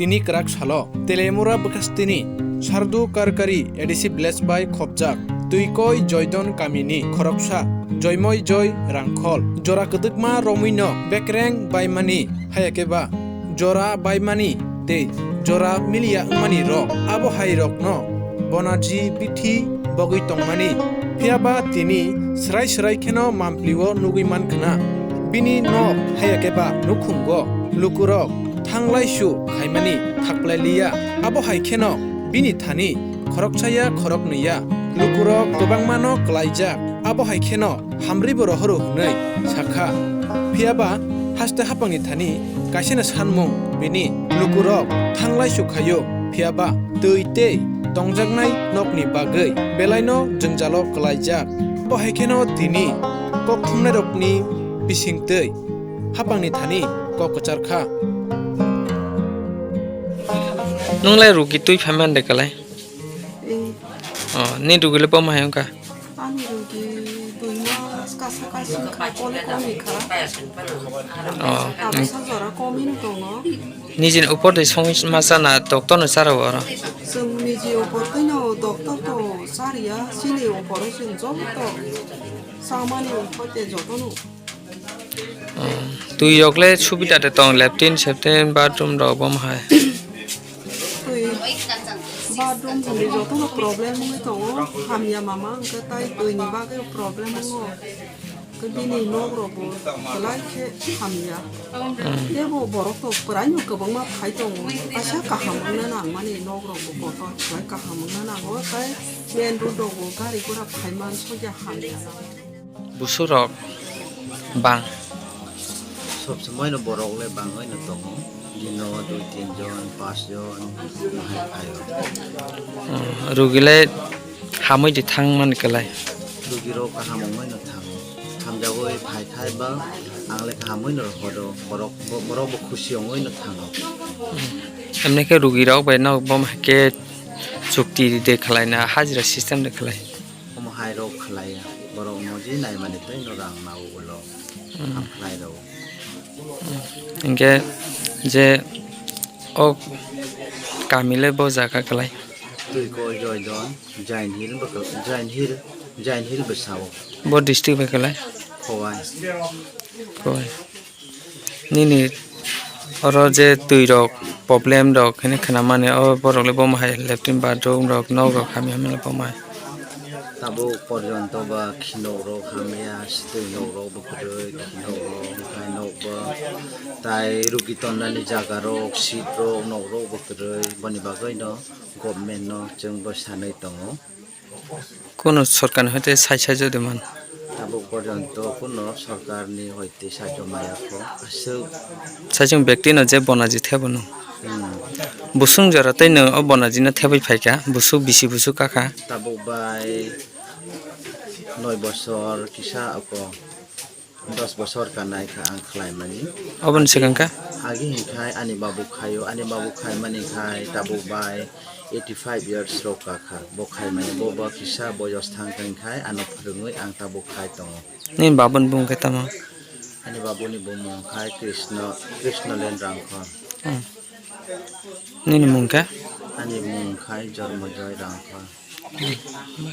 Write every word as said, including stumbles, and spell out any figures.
Tini kwrak salo Telemura bwkhastini Sardu Karkari A D C village bai khopjak Twikoi Joydon kamini khoroksa Joymoi Joy Rangkhol jora kwdwkma romwino bekreng baimani, hayakhe ba jora baimani tei jora miliya wngmani rok. Abo hai rokno Bonaji bithi bogwi tongmani, phiyaba tini swrai swrai kheno mamplio nugwi mankhna. Bini nok hayakhe ba nukhungo lukurok thanglaisu khaimani thakplai liya. Abo hai kheno bini thani khoroksaya khoroknwiya lukurok kwbangmano klaijak. Abo hai kheno hamribo rohoro hwnwi sakha. Phiyaba haste haphangni thani kaisano sanmung bini lukurok thanglaisu khaio. Phiyaba twi tei tongjaknai nokni bagwi belaino jwngjalo klaijak. Abo hai kheno tini kok thumnairokni bisingtwi haphangni thani kok kwchar kha. Nwng lai rugi twi phai man de kalai? Ei. Oh, ni rugi le boma hai wngkha? Ani rugi dui mas kasa kasi wngkha, kole komi kha. Oh, abisa jora komi no tongo. Nijini upor de song ma chana doctor no charo oro? Chwng niji upor twi no doctor to chariya, chini upor o chwng joto chamani upor te joto no. Oh, twi rok le subida de tong, latrine, septrin, bathroom rok bom hai. Twi bathroom hwnwi jotono problem wngwi tongo, hamya mama hwnkhe tai twini bagwi problem wngo. Khe bini nok rok bo belai khe hamya. Tei bo borok to kwbangma phai tongo, kaisa kaham wngna nangmani nok rok bo kotor, belai kaham wngna nango, tei main road rok bo gari gura phai man sokya hamya. Busurok bang. Sob somoi no borok le bangwi no tongo. Dino dui tin jon, pas jon, hai phaio. Oh, rugi le hamwi di thang man kwlai. Rugi rok kaham wngwi no thango. Hamjagwi phai khai ba ang le kaham wngwi no rohodo. Borok bo, borok bo khusi wngwi no thango. Emne khe rugi rok bai no bom hai khe chukti de khlai na, hajira system de khlai. Omo hai rok khlai ya. Borok moji naimani tei no rang nao ulo. Hmm. Ham khlai rao. Hinkhe je o kami le bo jaga kwlai. Twi koi Joydon, Jain Hill bo kwlai, Jain Hill, Jain Hill bwsao. Bo district bai kwlai? Khowai. Khowai. Nini oro je twi rok problem rok hini khna mani, o borok le bo ma hai latrine bathroom rok nok rok hamya hwnwi le bo ma hai. Tabuk porjonto ba khinok rok hamya, sitwi nok rok bo kwrwi, khinok rok, khai nok bo, tai rugi tonnani jaga rok, seat rok, nok rok bo kwrwi, boni bagwi no government no chwng bo sanwi tongo. Kuno sorkarni hoite sai sai jodi man. Tabuk porjonto kuno sorkarni hoite sahajyo maya kho, aswk. Saichung bektino je bonaji thebo no. Hmm. Busung jora tei no o bonaji no thebwi phaikha, busuk bisi busuk kakha. Tabuk bai noi bosor kisa ako dos bosor kanai kha ang khlaimani. Oboni swkang kha? Agi hinkhai ani babu khaio, ani babu khaimani khai tabuk bai eighty five years rok kakha. Bo khaimani bo, bo kisa boyos thang thang khai ano phwrwngwi ang tabuk khai tongo. Nini babuni bung khe tamo? Ani babuni bumung khai Krishna, Krishna Len Rangkhol. Hmm. Nini mung khe? Ani mung khai Jormojoy Rangkhol. Hmm.